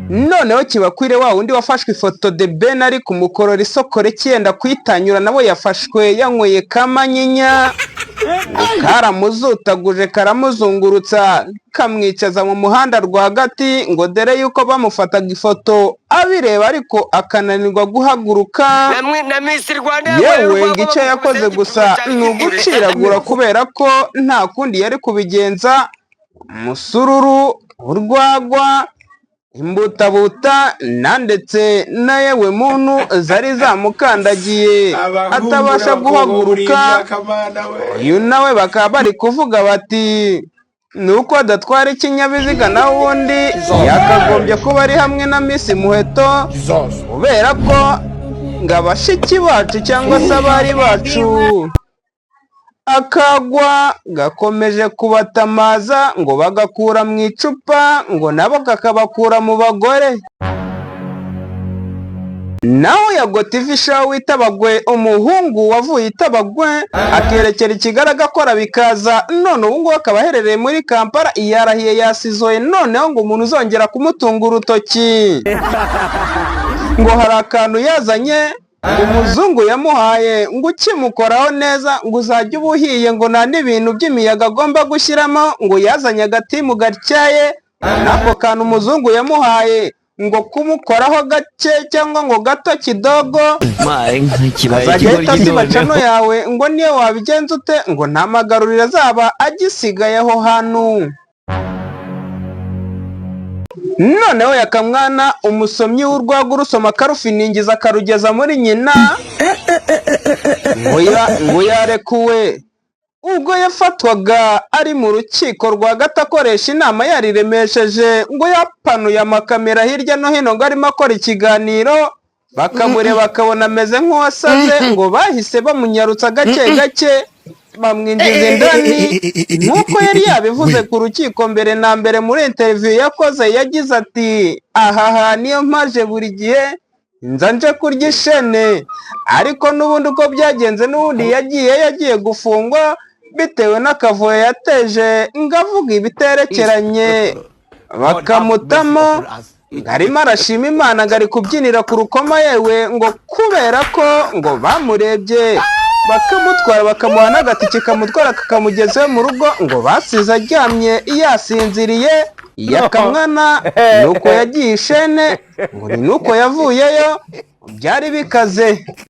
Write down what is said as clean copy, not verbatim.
Noneho kibakwire wa wundi wafashwe ifoto The Ben ari kumukorora isokore cyenda kuyitanyura, nawe yafashwe yanyweye kamanyinya, karamuzutaguje, karamuzungurutsa, kamwicaza mu muhanda rwagati, ngo dore yuko bamufataga ifoto abireba ariko akananirwa guhaguruka. Na Miss Rwanda. Yewe, ngo icyo yakoze gusa ni uguciragura, kubera ko nta kundi yari kubigenza. Umusururu, urwagwa, imbutabuta na ndetse na yewe muntu zari zamukandagiye atabasha guhaguruka. Uyu nawe bakaba bari kuvuga bati ni uko adatwara ikinyabiziga, nawe ubundi yakagombye kuba ari hamwe na Miss Muheto, kubera ko ngo abashiki bacu cyangwa se abari bacu akagwa gakomeje kubatamaza, ngo bagakura mu icupa, ngo nabo kakabakura mu bagore. Naho Yago TV Show witabagwe, umuhungu wavuye itabagwe akerekera i Kigali, agakora bikaza, none ubu ngubu akaba aherereye muri Kampala, yarahiye, yasizoye. Noneho ngo umuntu uzongera kumutunga urutoki, ngo hari akantu yazanye umuzungu yamuhaye, ngo ukimukoraho neza ngo uzajya uba uhiye, ngo nta n'ibintu by'imiyaga agomba gushyiramo, ngo yazanye agatimu gatyaye. N'ako kantu umuzungu yamuhaye, ngo kumukoraho gake cyangwa ngo gato kidogo, azajya ahita asiba channel yawe, ngo niyo wabigenza ute, ngo nta magaruriro azaba agisigaye aho hantu. Noneho Yakamwana, umusomyi w'urwagwa, urusoma akarufiningiza akarugeza muri nyina, ngo yarekuwe ubwo yafatwaga ari mu rukiko rwagati akoresha inama yariremesheje, ngo yapanuye amakamera hirya no hino, ngo arimo akora ikiganiro, bakamureba bakabona ameze nk'uwasaze. Ngo bahise bamunyarutsa gake gake, bamwinjiza indani nk'uko yari yabivuze ku rukiko mbere na mbere. Muri interview yakoze yagize ati: "Ahaha, niyo mpaje buri gihe nza nje kurya ishene." Ariko n'ubundi uko byagenze, n'ubundi yagiye gufungwa bitewe n'akavuyo yateje, ngo avuga ibiterekeranye bakamutamo. Ngo arimo arashima Imana, ngo ari kubyinira ku rukoma, yewe ngo kubera ko ngo bamurebye bakamutwara, bakamuha n'agatike kamutwara kakamugezayo mu rugo, ngo basize aryamye yasinziriye. Yakamwana nuko yagiye ishene, ngo ni nuko yavuyeyo byari bikaze.